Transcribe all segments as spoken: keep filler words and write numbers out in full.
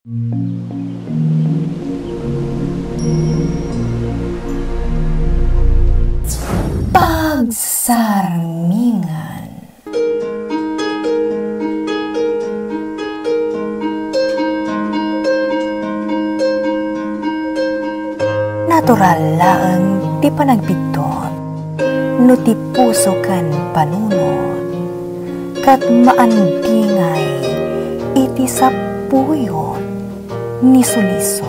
Pagsarmingan. Natural laeng ti panagbiddut no ti puso ken panunot, ket maandingay iti sapuyot ni suliso.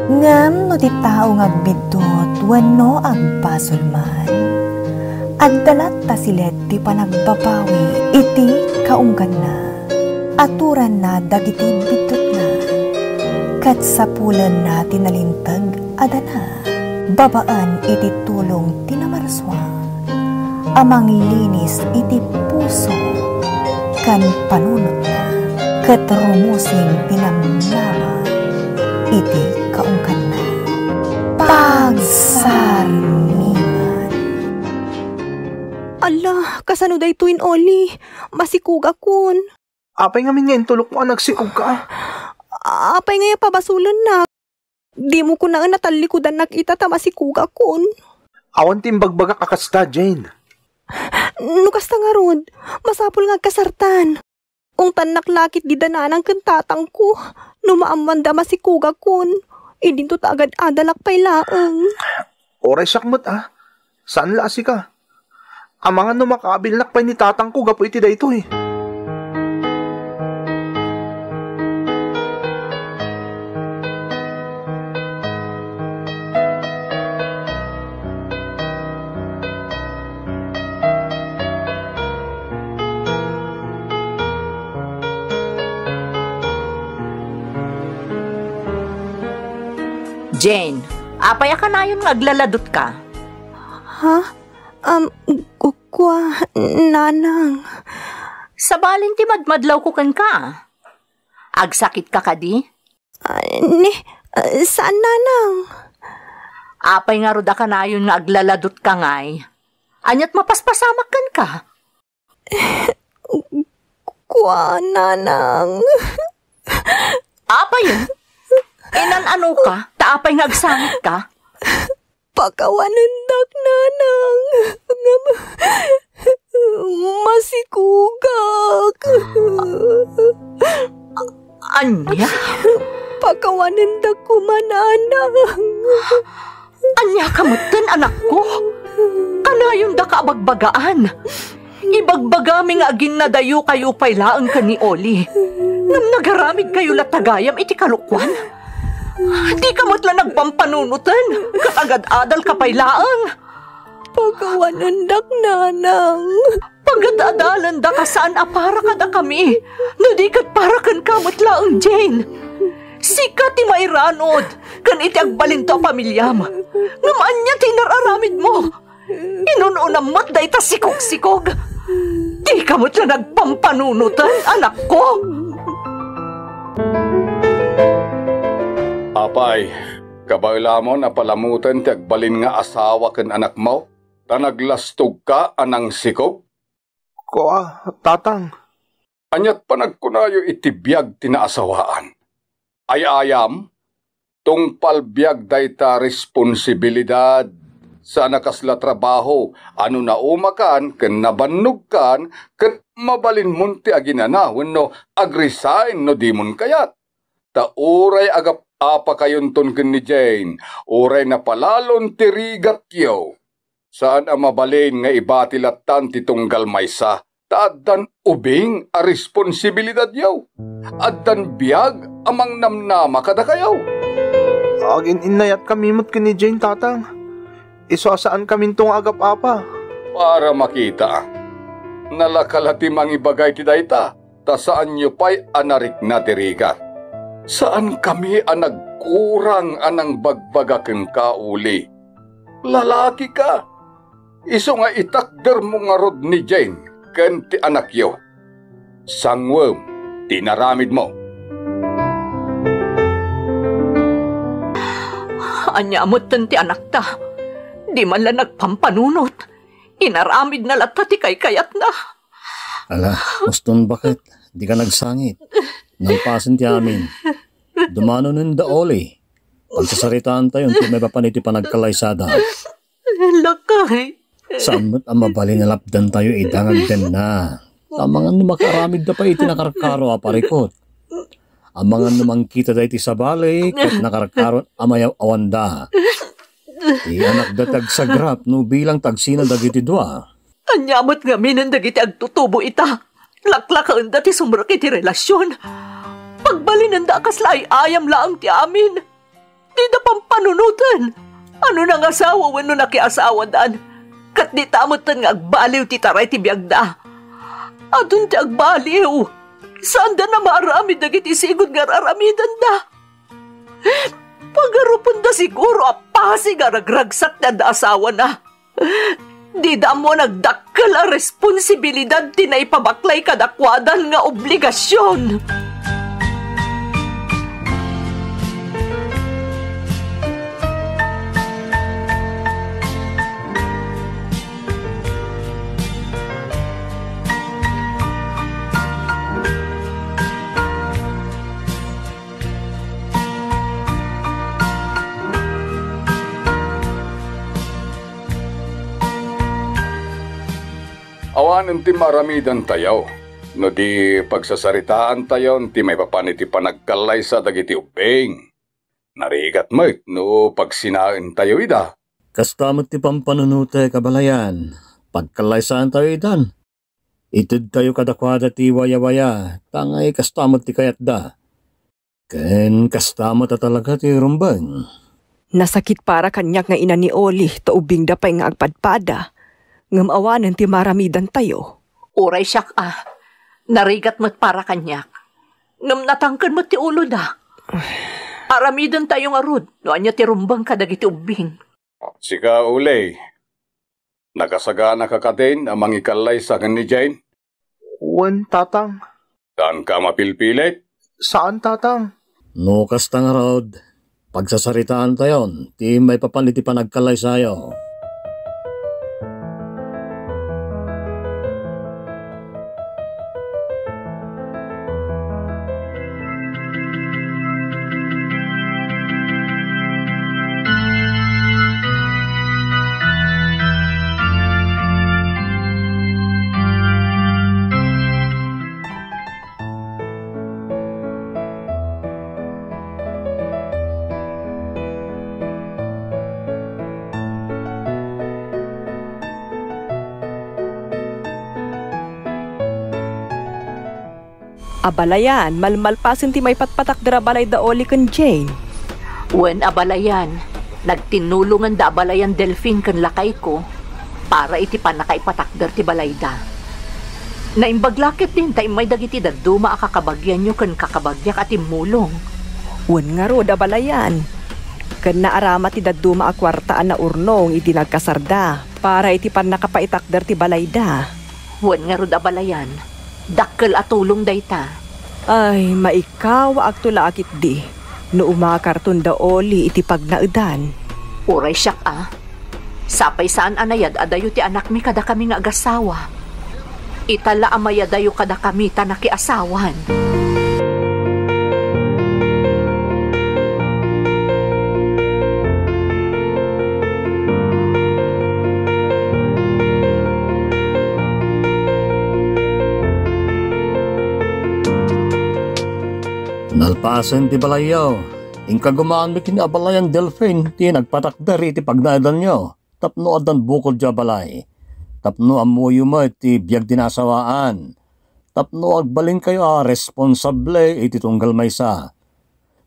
Ngem no ti tao nga agbiddut wenno agbasol man, adda latta silet ti panagbabawi iti kaungganna. Aturanna dagiti biddutna, ket sapulenna ti nalinteg a dana. Babaen iti tulong ti Namarsua a manglinis iti puso ken panunotna, ket rumusing ti namnama iti kaungganna. Pagsarmingan. Alla, kasano daytoy, Oli? Masikugakon. Apay ngamin nga intulokmo a nagsikogka? Apay ngay a pabasolennak? Dimo kunaen a tallikudannak ita ta masikugakon. Awan ti imbagbagak a kasta, Jane. No kasta ngarud, masapul nga agkasartan. Ungtannak la ketdi da nanang ken tatangko. No maammoanda a masikugakon, idinto ta agad-adalak pay laeng. Uray siak met a. Saan la a sika. Amangan no makaabilnak pay ni tatangko gapu iti daytoy. Jane, apay a kanayon nga aglaladutka? Ha? Um, ku-, kua, nanang. Sabalin ti madmadlawko kenka. Agsakitka kadi? Ah, ni, ah, saan, nanang. Apay ngarud a kanayon nga aglaladutka ngay? Ania't mapaspasamak kenka? Kua, nanang. Apay? Inan-anoka? Ta apay nga agsangitka? Pakawanendak, nanang. Ngem masikugak. Ania? Pakawanendak koma, nanang. Ania ka metten, anakko? Kanayondaka a bagbagaan. Ibagbagami nga aginnadayokayo pay laeng ken ni Oli. Ngem nagaramidkayo latta gayam iti kalokuan. Dika met la nagpampanunoten, ket agad-adalka pay laeng. Pakawanendak, nanang. Pagad-adalendaka saan a para kadakami, no di ket para kenka met laeng, Jane. Sika ti mairanod ken iti agbalinto a pamiliam. Ngem ania ti inar-aramidmo? Inun-unam met dayta sikog-sikog. Dika met la nagpampanunoten, anakko. Apay, kabaelamon a palamoten ti agbalin nga asawa ken anakmo, ta naglastogka a nangsikog? Kua, tatang. Ania't panagkunayo iti biag ti naasawaan? Ay-ayam, tungpal biag dayta responsibilidad, saan a kasla trabaho a no naumakan ken nabannogkan ket mabalinmon ti aginana wenno ag-resign no dimon kayat. Ta uray agap-apakayonton ken ni Jane, uray napalalon ti rigatyo, saan a mabalin nga ibati lattan ti tunggal maysa, ta addan ubing a responsibilidadyo. Addan biag a mangnamnama kadakayo. Agin-innayat kami met ken ni Jane, tatang. Isu a saan kaminto nga agap-apa. Para makita, nalaka la ti mangibaga iti dayta, ta saanyo pay a narikna ti rigat. Saan kami a nagkurang a nangbagbaga kenka, Oli. Lalaki ka. Isu nga itakdermo ngarud ni Jane ken ti anakyo. Sanguem ti inaramidmo. Ania metten ti anakta? Di man la nagpampanunot. Inaramidna latta ti kaykayatna. Ala, uston baket, dika nagsangit. Nalpasen ti amin. Dumanonen da Oli. Pagsasaritaantayon ti maipapan iti panagkallaysada. Lakay. Saan met a mabalin a lapdantayo ida nga agdenna. Amangan no makaaramidda pay iti nakarkaro a parikut. Amangan no mangkitada iti sabali ket nakarkaro a mayaw-awanda. Ti anakda ti agsagrap no bilang ti agsina dagiti dua. Ania met ngaminen dagiti agtutubo ita? Laklakaenda ti sumrek iti relasion. Pagbalinenda a kasla ay-ayam laeng ti amin. Dida pampanunoten. Ano nangasawa wenno nakiasawadan. Ket dita metten nga agbaliw ti taray ti biagda. Adun ti agbaliw. Saanda a maaramid dagiti sigud nga ar-aramidenda. Pagarupenda siguro a pasig a ragragsak ti adda asawana. Dida ammo a nagdakkel a responsibilidad ti naipabaklay kadakuadan nga obligasion. Awanen ti maaramidantayo no di pagsasaritaantayon ti maipapan iti panagkallaysa dagiti ubbing. Narigat met no pagsinaentayo ida. Kasta met ti pampanunotek, abalayan. Pagkallaysaantayo idan. Itedtayo kadakuada ti wayawaya, tangay kasta met ti kayatda. Ken kasta met a talaga ti rumbeng. Nasakit para kaniak nga ina ni Oli ta ubbingda pay nga agpadpada, ngem awanen ti maaramidantayo. Uray siak a, narigat met para kaniak. Ngem natangken met ti uloda. Aramidentayo ngarud no ania ti rumbeng kadagiti ubbing. Sika, Oli, nakasaganaka kadin a mangikallaysa ken ni Jane? Wen, Tatang. Saanka a mapilpilit? Saan, Tatang. No kasta ngarud, pagsasaritaantayon ti maipapan iti panagkallaysayo. Abalayan, malmalpasen ti maipatpatakder a balay da Oli ken Jane. Wen, abalayan, nagtinnulongen da abalayan Delfin ken lakayko para iti pannakaipatakder ti balayda. Naimbag la ketdin ta immay dagiti dadduma a kakabagianyo ken kakabagiak a timmulong. Wen ngarud, abalayan, ken naarama ti dadduma a kuarta a naurnong idi nagkasarda para iti pannakapaitakder ti balayda. Wen ngarud, abalayan, dakkel a tulong dayta. Ay, maikawaakto la a ketdi no umakarton da Oli iti pagnaedan. Uray siak a, sapay saan a nayad-adayo ti anakmi kadakami nga agasawa. Ita la a mayadayo kadakami ta nakiasawan. Nalpasen ti balayyo, inkagumaanmi ken ni abalayan Delfin ti nagpatakder iti pagnaedanyo tapno addan bukodyo a balay, tapno ammoyo met ti biag ti naasawaan, tapno agbalinkayo a responsable iti tunggal maysa,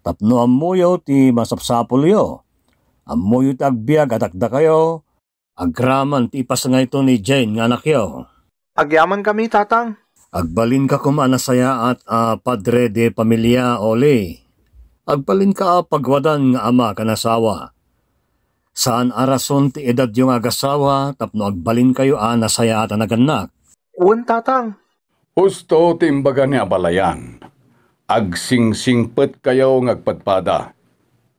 tapno ammoyo ti masapsapulyo, ammoyo ti agbiag a dakdakayo, agraman ti ipasngayto ni Jane nga anakyo. Agyamankami, Tatang. Agbalinka koma a nasayaat a padre de pamilia, Oli. Agbalinka a pagwadan nga ama ken asawa. Saan a rason ti edadyo nga agasawa tapno agbalinkayo a nasayaat a nagannak. Wen, Tatang. Husto ti imbaga ni abalayan. Agsingsingpetkayo nga agpadpada.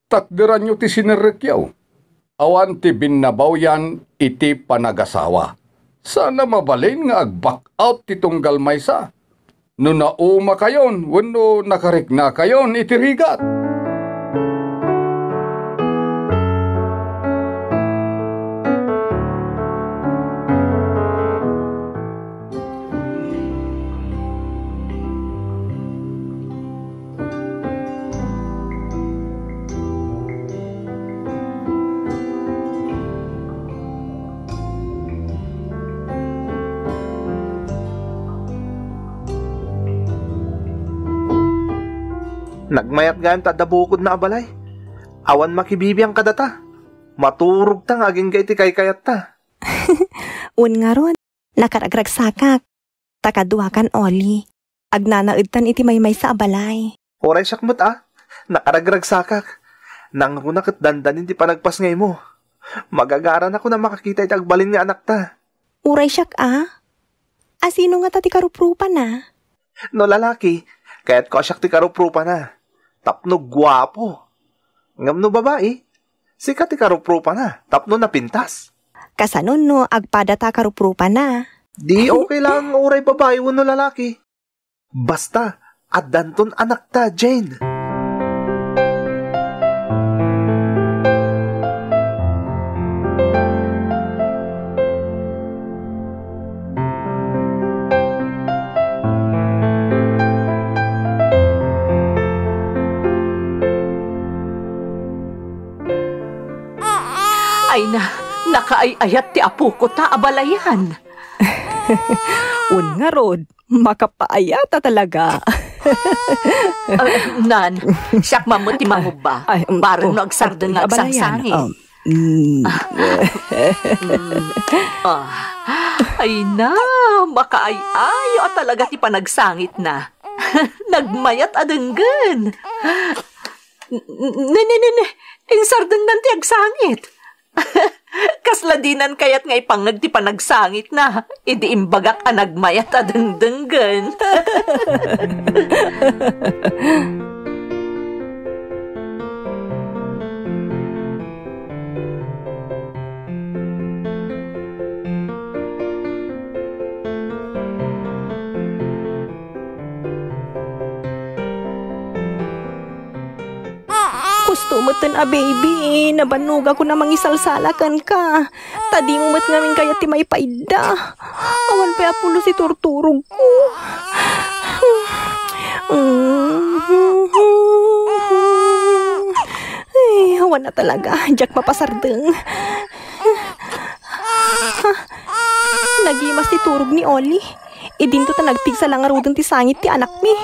Takderanyo ti sinerrekyo. Awan ti binnabawyan iti panagasawa. Saan a mabalin nga ag-back out ti tunggal maysa no naumakayon wenno nakariknakayon iti rigat. Nagmayat gayam ta adda bukodna a balay. Awan makibibiang kadata. Maturogta nga agingga iti kaykayatta. Wen ngarud, nakaragragsakak. Ta kaduakan, Oli. Agnanaedtan iti maymaysa a balay. Uray siak met a, nakaragragsakak. Nangruna ket dandanin ti panagpasngaymo. Magagaranakon a makakita iti agbalin nga anakta. Uray siak a? A, sino ngata ti karuprupana? No lalaki, kayatko a siak ti karuprupana. Tapno guapo. Ngem no babai, sika ti karuprupana tapno napintas. Kasano no agpadata a karuprupana? Di okay lang uray babai wenno lalaki. Basta, addanton anakta, Jane. Ay na, nakaay-ayat ti apokota a balayan. Wen ngarud, makapaayata talaga. Ah, Nan, siak man met ti mangubba. Ay, um, bareng oh, no agsardeng nga ay, abalayan, agsangsangi. Um, mm. Mm. Ah. Ay na, makaay-ayo a talaga ti panagsangitna. Nagmayat a denggen. N-, n-, ne, ne, ne, ne. Insardengnan ti agsangit. Kasla dinan kayat nga ipangngeg ti panagsangitna, idi imbagak a nagmayat a dengdenggen. Kusto metten a, baby, nabannogakon a mangisalsala kenka. Ta dimo met ngamin kayat ti maipaidda. Awan pay a pulos ti turturogko. Ay, awan a talaga. Diak mapasardeng. Nagimas ti turog ni Oli. Idinto ta nagpigsa la ngaruden ti sangit ti anakmi.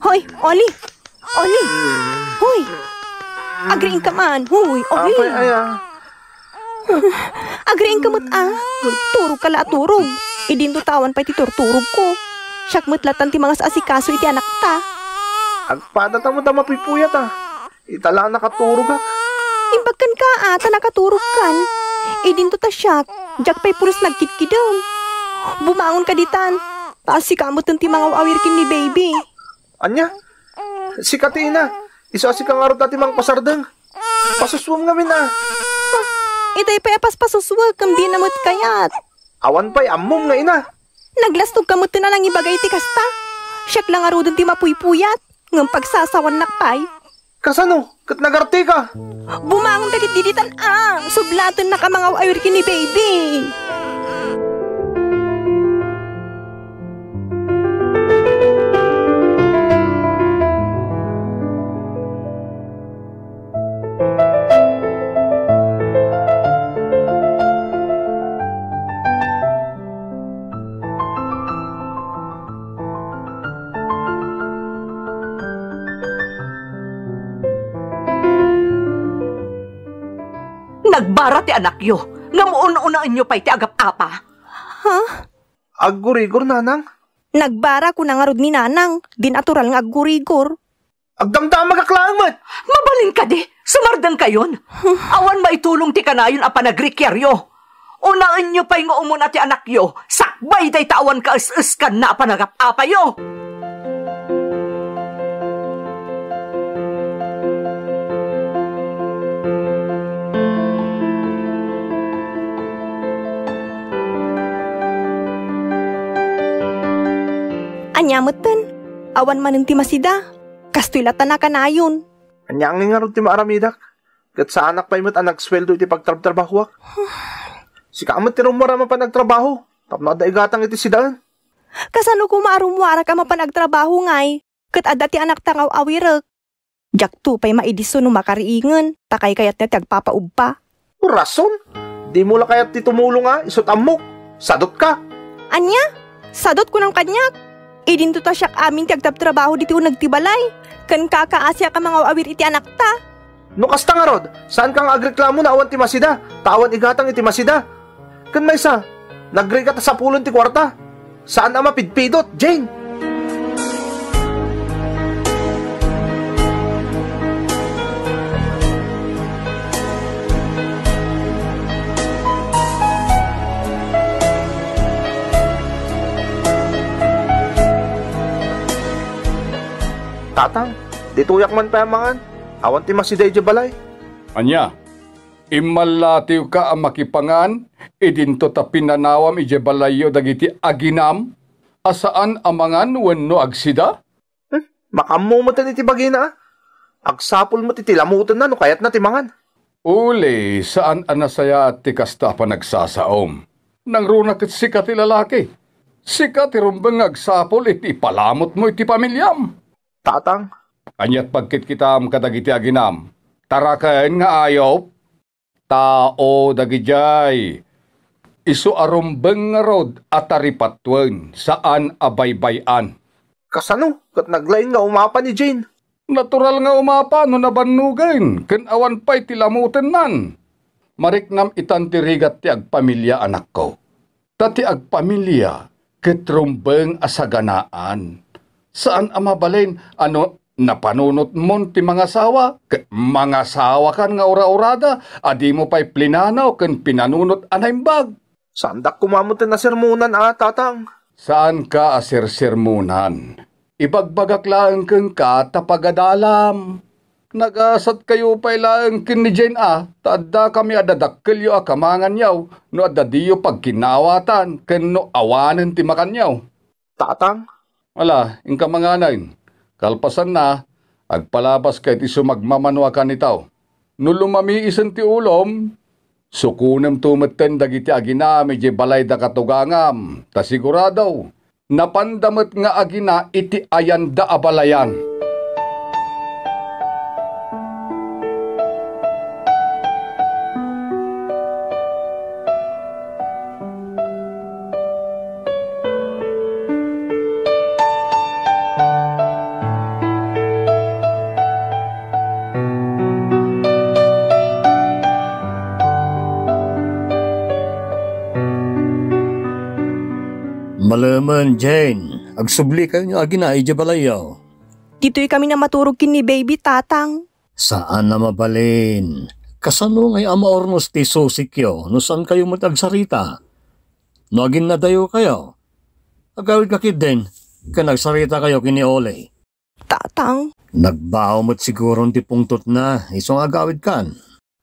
Hoy, Oli! Oli! Hoy! Agriingka man! Hoy, Oli! Apay, aya? Agriingka met a. Turogka la a turog. Idinto ta awan pay ti turturogko. Siak met lattan ti mangas-asikaso iti anakta. Agpadata met a mapuypuyat a. Ita la nakaturogak. Imbag kenka a, ta nakaturogkan. Idinto ta siak, diak pay pulos nagkidkidem. Bumangonka ditan. Ta sika metten ti mangaw-awir ken ni baby. Ania? Sika ti ina. Isu a sika ngarud ti mangpasardeng. Pasusuem ngamin a. Itay pay a paspasuswek, ken dina met kayat. Awan pay ammom nga ina. Naglastogka metten a nangibagay ti kasta. Siak la ngaruden ti mapuypuyat, ngem pagsasawannak pay. Kasano? Ket nagartika? Bumangonka ketdi ditan a, sublatennak a mangaw-awir ken ni baby. Nagbara ti anakyo, ngem un-unaenyo pay ti agap-apa. Ha? Aggurigor, nanang? Nagbara, kuna ngarud ni nanang, din natural nga aggurigor. Agdamdamagak laeng met! Mabalin kadi, sumardengkayon. Awan maitulong ti kanayon a panagrikiaryo. Unaenyo pay nga umuna ti anakyo, sakbay dayta awan kaes-eskanna a panagap-apayo. Ania metten? Awan manen ti masida. Kastoy latta a kanayon. Ania ngay ngarud ti maaramidak? Ket saanak pay met a nagsueldo iti pagtrabtrabahoak. Sika met ti rummuar a mapan agtrabaho tapno adda igatang iti sidaen. Kasano koma a rummuarak a mapan agtrabaho ngay, ket adda ti anakta nga aw-awirek? Diakto pay maidisso no makariingen, ta kaykayatna ti agpapaubpa. Rason? Dimo la kayat ti tumulong a, isut' ammok. Sadotka. Ania? Sadot kunam kaniak? Idinto ta siak amin ti agtrabtrabaho ditoy uneg ti balay, ken kakaasiak a mangaw-awir iti anakta. No kasta ngarud, saanka nga agreklamo no awan ti masida, ta awan igatang iti masida. Ken maysa, nagrigat a sapulen ti kuarta. Saan a mapidpidot, Jane! Tatang, ditoyak man pay a mangan. Awan ti masida idiay balay. Ania? Immallatiwka a makipangan idinto ta pinanawam idiay balayyo dagiti aginam a saan a mangan wenno agsida? Hmm, makaammo met iti bagina, a. Agsapul met iti lamutenna no kayatna ti mangan. Uli, saan a nasayaat ti kasta a panagsasaom. Nangruna ket sika ti lalaki. Sika ti rumbeng nga agsapul iti ipalamutmo iti pamiliam. Tatang. Aniat pagkitkitam kadagiti aginam? Taraken nga ayup? Tao dagidiay. Isu a rumbeng ngarud a taripatuen, saan a baybay-an. Kasano ket naglaing nga umapa ni Jane? Natural nga umapa no nabannogen ken awan pay ti lamutennan. Mariknam itan ti rigat ti agpamilia, anakko. Ta ti agpamilia ket rumbeng a saganaan. Saan a mabalin a no napanunotmon ti mangasawa, ket mangasawakan nga ura-urada a dimo pay plinanaw ken pinanunot a naimbag. Saandak koma met a sermonan a, Tatang. Saanka a sersermonan. Ibagbagak laeng kenka ta pagadalam. Nagasatkayo pay laeng ken ni Jane a, ta addakami a dadakkelyo a kamanganyo no adda diyo pagkinnaawatan ken no awanen ti makanyo. Tatang? Ala, inka manganen. Kalpasanna, agpalabaska iti sumagmamano a kanitaw. No lumamiisen ti ulom, sukonemto metten dagiti aginam idiay balayda katugangam, ta sigurado, napanda met nga agina iti ayanda a balayan. Malemen, Jane, agsubli kayo nga agina idiay balayyo. Ditoy kami a maturog ken ni Baby, Tatang. Saan a mabalin. Kasano ngay a maurnos ti susikyo no saan kayo met agsarita? No aginnadayo kayo, agawidka ketdin, ken agsarita kayo ken ni Oli. Tatang. Nagbao met siguron ti pungtotna, isu nga agawidkan.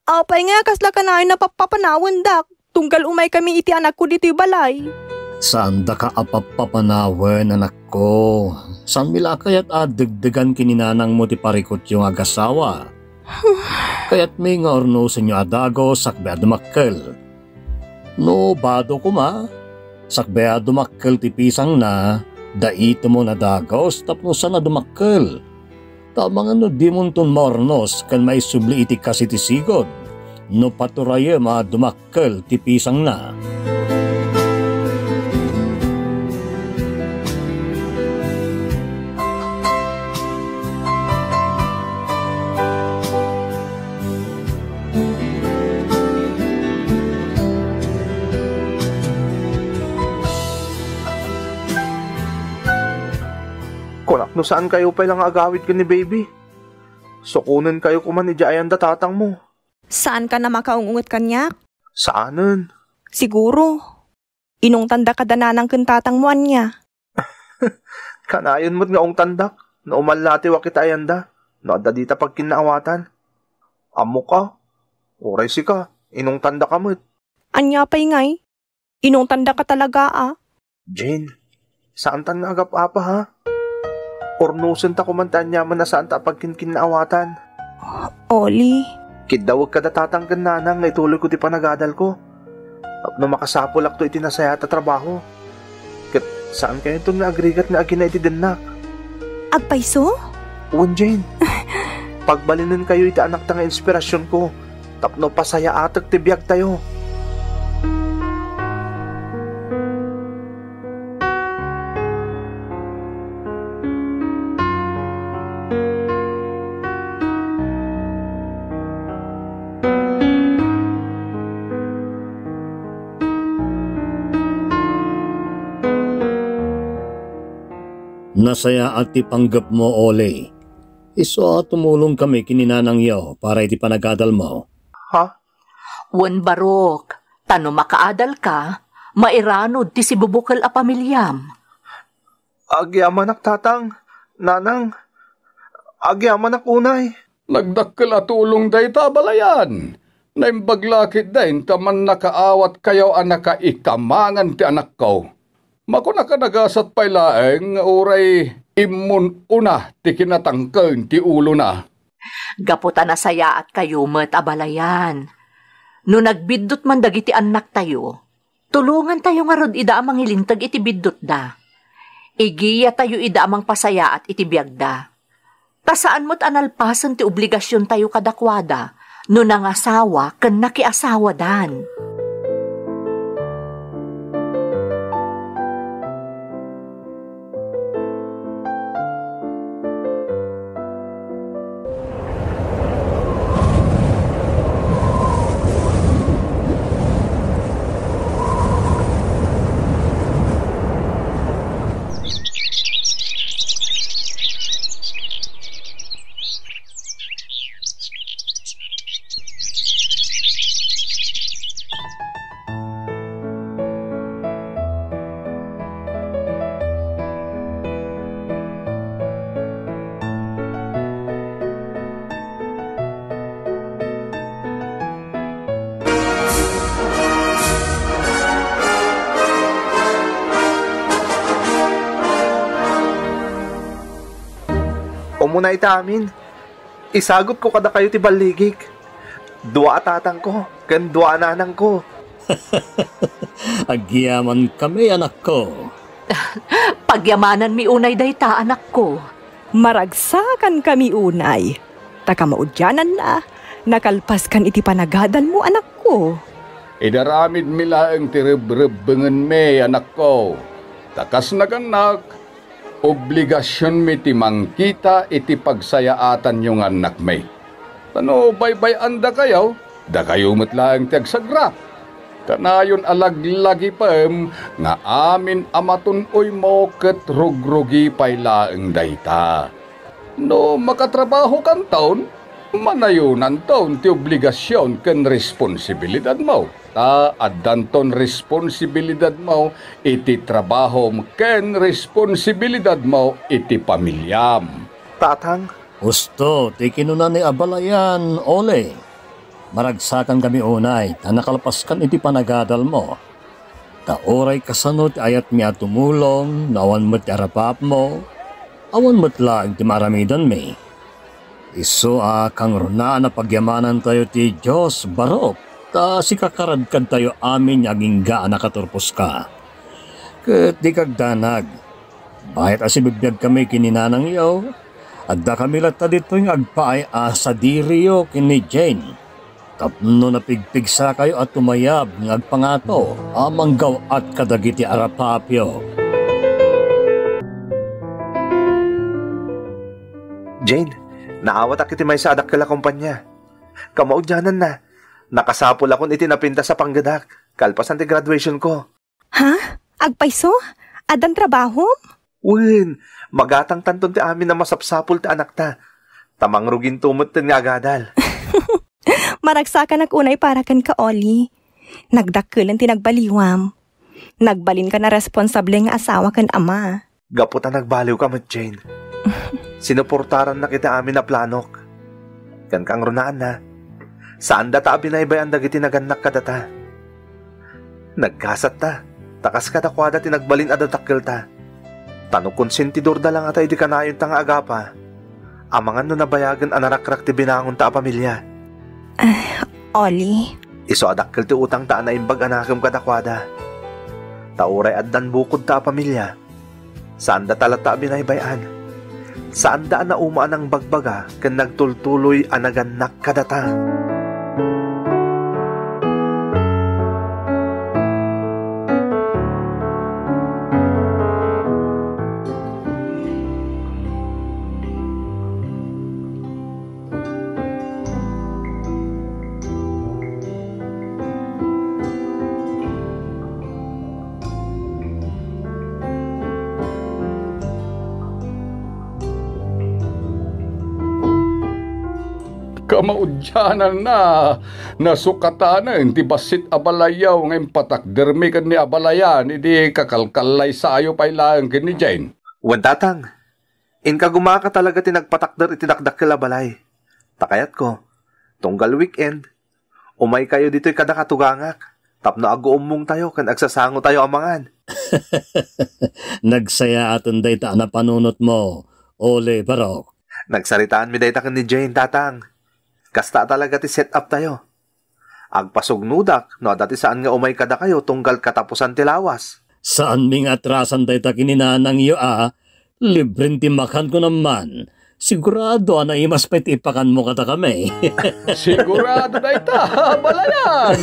Apay nga kasla kanayon a pappapanawendak? Tunggal umaykami iti anakko ditoy balay. Saandaka a pappapanawen, anakko. Saanmi la a kayat a degdegan ken ni nanangmo ti parikutyo nga agasawa. Kayatmi nga urnosenyo a dagus sakbay a dumakkel. No bado koma, sakbay a dumakkel ti pisangna, daitemon a dagus tapno saan a dumakkel. Ta amangan no dimonton maurnos ken maisubli iti kasi ti sigud, no paturayem a dumakkel ti pisangna. Kunak no saan kayo pay la nga agawid ken ni Baby. Sukonen kayo koman idiay ayanda tatangmo. Saan ka na makaung-unget kaniak? Saanen. Siguro. Inungtanda kada nanang ken tatangmo ania? Kanayon met nga ungtandak no umallatiwak iti ayanda, no adda dita pagkinnaawatan. Ammoka, uray sika, inungtandaka met. Ania pay ngay? Inungtandaka talaga a. Jane, saantan nga agap-apa, ha? Urnosenta koman ti aniaman a saanta a pagkinkinnaawatan. Oli. Kiddawek kada tatang ken nanang nga ituloyko ti panagadalko. Tapno makasapulakto iti nasayaat a trabaho. Ket saankayonton nga agrigat nga agina iti dennak. Agpayso? Wen, Jane. Pagbalinenkayo iti anakta nga inspirasionko tapno pasayaatek ti biagtayo. Nasayaat ti panggepmo, Oli. Isu a tumulongkami ken ni nanangyo para iti panagadalmo. Ha? Wen barok, ta no makaadalka, mairanod ti sibubukel a pamiliam. Agyamanak, Tatang, Nanang. Agyamanak unay. Nagdakkel a tulong dayta a balayan. Naimbag la ketdin ta mannakaawatkayo a nakaikamanan ti anakko. Makunak a nagasat pay laeng nga uray immun-una ti kinatangken ti ulona. Gapu ta nasayaatkayo met a balayan. No nagbiddut man dagiti annaktayo, tulongantayo ngarud ida a mangilinteg iti biddutda. Igiyatayo ida a mangpasayaat iti biagda. Ta saan met a nalpasen ti obligasiontayo kadakuada no nangasawa ken nakiasawadan. Umuna ita amin, isagutko kadakayo ti balligik. Dua a tatangko ken dua a nanangko. Agyamankami, anakko. Pagyamananmi unay dayta, anakko. Maragsakankami unay. Ta kamaudiananna, nakalpaskan iti panagadalmo, anakko. Inaramidmi laeng ti rebrebbengenmi, anakko. Ta kas nagannak, obligasionmi ti mangkita iti pagsayaatanyo nga annakmi. Ta no baybay-andakayo, dakayo met laeng ti agsagrap. Kanayon a laglagipem nga amin a matun-oymo ket rugrugi pay laeng dayta. No makatrabahokanton, manayonanton ti obligasion ken responsibilidadmo. Ta addanton responsibilidadmo iti trabahom ken responsibilidadmo iti pamiliam. Tatang. Husto ti kinuna ni abalayan, Ole. Maragsakankami unay ta nakalpaskan iti panagadalmo. Ta uray kasano ti ayatmi a tumulong no awan met ti arapapmo, awan met laeng ti maaramidanmi. Isu a kangrunaan a pagyamanantayo ti Dios, barok, ta sikakaradkadtayo amin nga agingga a nakaturposka. Ket dika agdanag, bayat a sibibiagkami ken ni nanangyo, addakami latta ditoy nga agpaay a sadiriyo ken ni Jane. Tapno napigpigsakayo a tumayab nga agpangato a manggaw-at kadagiti arapapyo. Jane, naawatak iti maysa a dakkel a kompania. Kamaudiananna, nakasapulakon iti napintas a panggedak, kalpasan ti graduationko. Ha? Agpayso? Addan trabahom? Wen, magatangtanton ti amin a masapsapul ti anakta. Ta mangruginto metten nga agadal. Maragsakanak unay para kenka, Oli. Nagdakkelen ti nagbaliwam. Nagbalinka a responsable nga asawa ken ama. Gapu ta nagbaliwka met, Jane. Sinuportarannak iti amin a planok. Ken kangrunaanna, saandata a binaybay-an dagiti nagannak kadata. Naggasatta, ta kas kadakuada ti nagbalin a dadakkelta. Ta no konsentidorda la ngata idi kanayonta nga agapa, amangan no nabayagen a narakrak ti binangonta a pamilia. Ah, Oli. Isu a dakkel ti utangta a naimbag a nakem kadakuada. Ta uray addan bukodta a pamilia, saandata latta a binaybay-an. Saanda a nauma a nangbagbaga ken nagtultuloy a nagannak kadata. Kamaudiananna, nasukatanen ti bassit a balayyo nga impatakdermi ken ni abalayan idi kakalkallaysayo pay laeng ken ni Jane. Wen, Tatang, inka gumaka talaga ti nagpatakder iti dakdakkel a balay. Ta kayatko, tunggal weekend, umaykayo ditoy kada katugangak, tapno aguummongtayo ken agsasangotayo a mangan. Nagsayaaten dayta a napanunotmo, Ole, Barok. Nagsaritaanmi dayta ken ni Jane, Tatang. Kasta talaga ti set-up tayo. Agpasugnodak no adda ti saan nga umay kadakayo tunggal katapusan ti lawas. Saanmi nga atrasan dayta ken ni nanangyo a, libren ti makan ko naman. Sigurado a naimas pay ti ipakanmo kadakami. Sigurado dayta, balayan!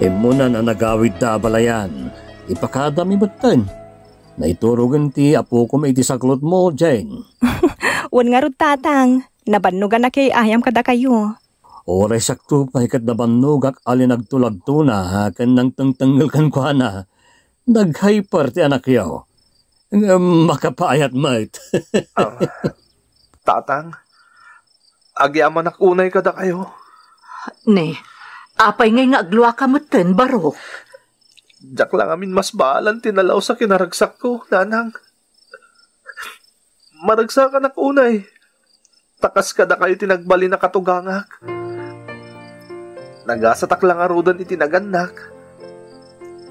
Immunan a nagawidta a balayan, ipakadami metten. Naiturogen ti apokom iti saklotmo, Jane. Wen ngarud, Tatang, nabannogan a kay ayam kadakayo. Uray sakto pay ket nabannogak a linagtulagtona ken nangtengtengngel kenkuana. Nag-hyper ti anakyo. Ngem makapaayat met. Ah, Tatang, agyamanak unay kadakayo. Ne, apay ngay nga agluaka metten, Barok? Diak la ngamin masbaalan ti nalaus a kinaragsakko, Nanang. Maragsakanak unay, ta kas kadakayo ti nagbalin a katugangak. Nagasatak la ngaruden iti nagannak.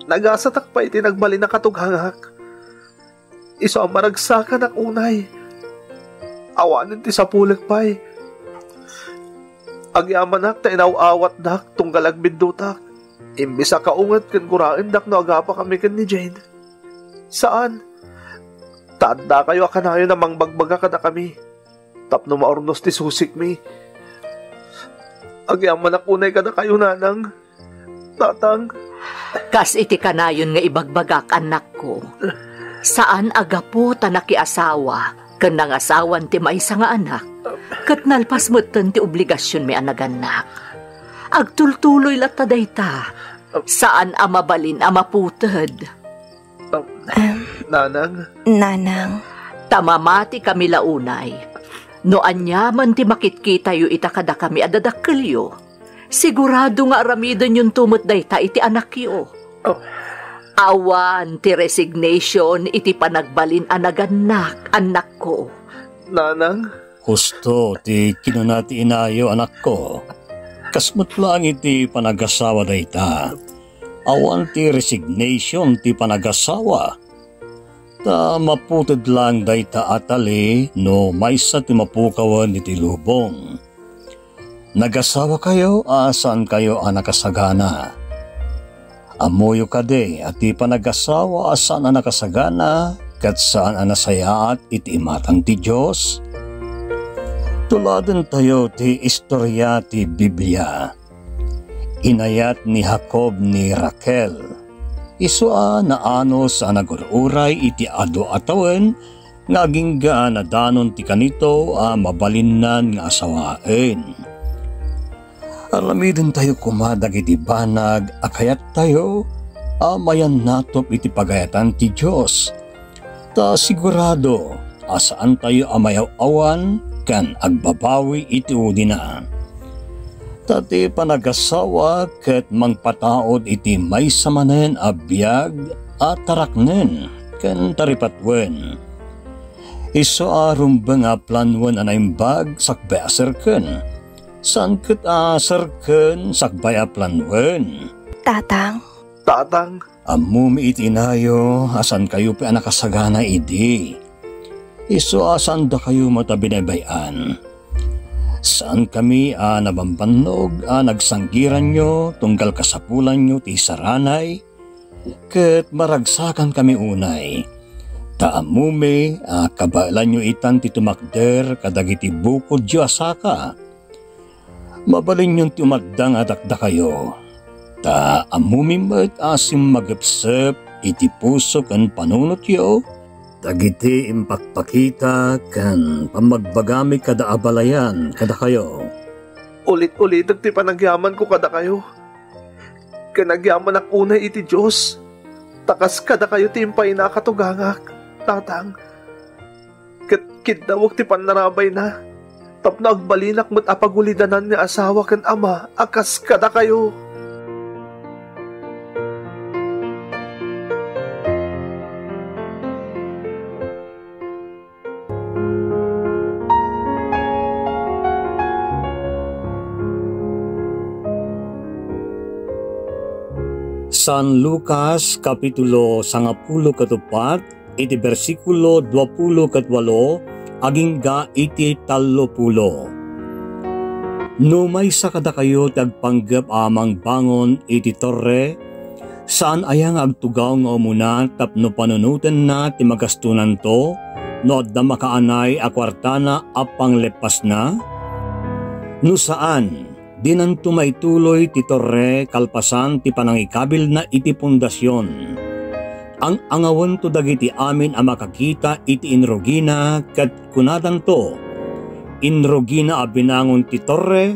Nagasatak pay iti nagbalin a katugangak. Isu a maragsakanak unay, awanen ti sapulek pay. Agyamanak ta inaw-awatdak tunggal agbiddutak. Imbes a kaunget ken guraendak no agapakami ken ni Jane. Saan. Ta addakayo a kanayon a mangbagbaga kadakami tapno maurnos ti susikmi. Agyamanak unay kadakayo, Nanang, Tatang. Kas iti kanayon nga ibagbagak, annakko, saan a gapu ta nakiasawa ken nangasawan ti maysa nga anak, ket nalpas metten ti obligasionmi a nagannak. Agtultuloy latta dayta, saan a mabalin a maputed. Ah, Em, Nanang? Nanang. Ta mamatikami la unay. No aniaman ti makitkitayo ita kadakami a dadakkelyo, sigurado nga aramidenyonto met dayta iti anakyo. Oh. Awan ti resignation iti panagbalin a nagannak, annakko. Nanang? Husto ti kinuna ti inayo, anakko. Kas met laeng iti panagasawa dayta. Awan ti resignation ti panagasawa. Ta maputed laeng dayta a tali no maysa ti mapukawen iti lubong. Nagasawakayo a saankayo a nakasagana. Ammoyo kadi a ti panagasawa a saan a nakasagana ket saan a nasayaat iti imatang ti Dios? Tuladentayo ti istoria ti Biblia. Inayat ni Jacob ni Raquel. Isu a naanus a nagur-uray iti adu a tawen nga agingga a nadanon ti kanito a mabalinnan nga asawaen. Aramidentayo koma dagiti banag a kayattayo a mayannatop iti pagayatan ti Dios. Ta sigurado a saantayo a mayaw-awan ken agbabawi iti udina. Ta ti panagasawa ket mangpataud iti maysa manen a biag a taraknen ken taripatuen. Isu a rumbeng a planuen a naimbag sakbay a serken. Saan ket a serken sakbay a planuen. Tatang. Tatang. Ammomi iti inayo a saankayo pay a nakasagana idi. Isu a saandakayo met a binaybay-an. Saankami a nabambannog a nagsanggiranyo tunggal kasapulanyo ti saranay, ket maragsakankami unay. Ta ammomi a kabaelanyo itan ti tumakder kadagiti bukodyo a saka. Mabalinyon ti umadda nga dakdakayo, ta ammomi met a simmagepsep iti puso ken panunotyo dagiti impakpakita ken pammagbagami kada abalayan kadakayo. Ulit-ulitek ti panagyamanko kadakayo, ken agyamanak unay iti Dios, ta kas kadakayo ti impaynaka tugangak, Tatang. Ket kiddawek ti pannarabayna tapno agbalinak met a pagulidanan nga asawa ken ama a kas kadakayo. San Lucas, Kapitulo sangapulo ket uppat, iti bersikulo duapulo ket walo agingga iti tallopulo. No maysa kadakayo ti agpanggep a mangbangon iti torre, saan aya nga agtugaw nga umuna tapno panunotenna ti magastonanto no adda makaanay a kuartana a pangleppasna? No saan, dinanto maituloy ti torre kalpasan ti panangikabilna iti pundasion. Ang-angawento dagiti amin a makakita iti inrugina ket kunadanto, "Inrugina a binangon ti torre,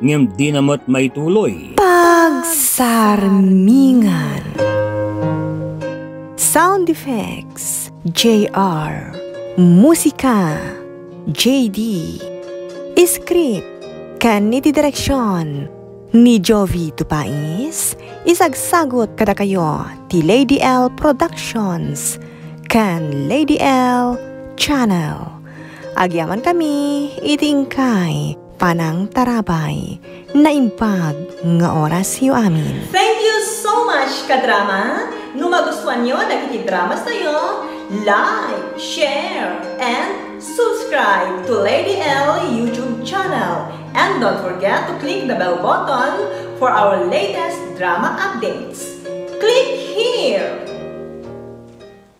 ngem dina met maituloy." Pagsarmingan. Sound effects, J R. Musika, J D. Script ken iti direksion ni Jovi Tupais, isagsagut kadakayo ti Lady L Productions ken Lady L Channel. Agyamankami iti inkay panangtarabay. Naimbag nga orasyo amin. Thank you so much, kadrama! No magustuanyo dagiti dramas tayo, like, share, and subscribe to Lady L YouTube channel. And don't forget to click the bell button for our latest drama updates. Click here!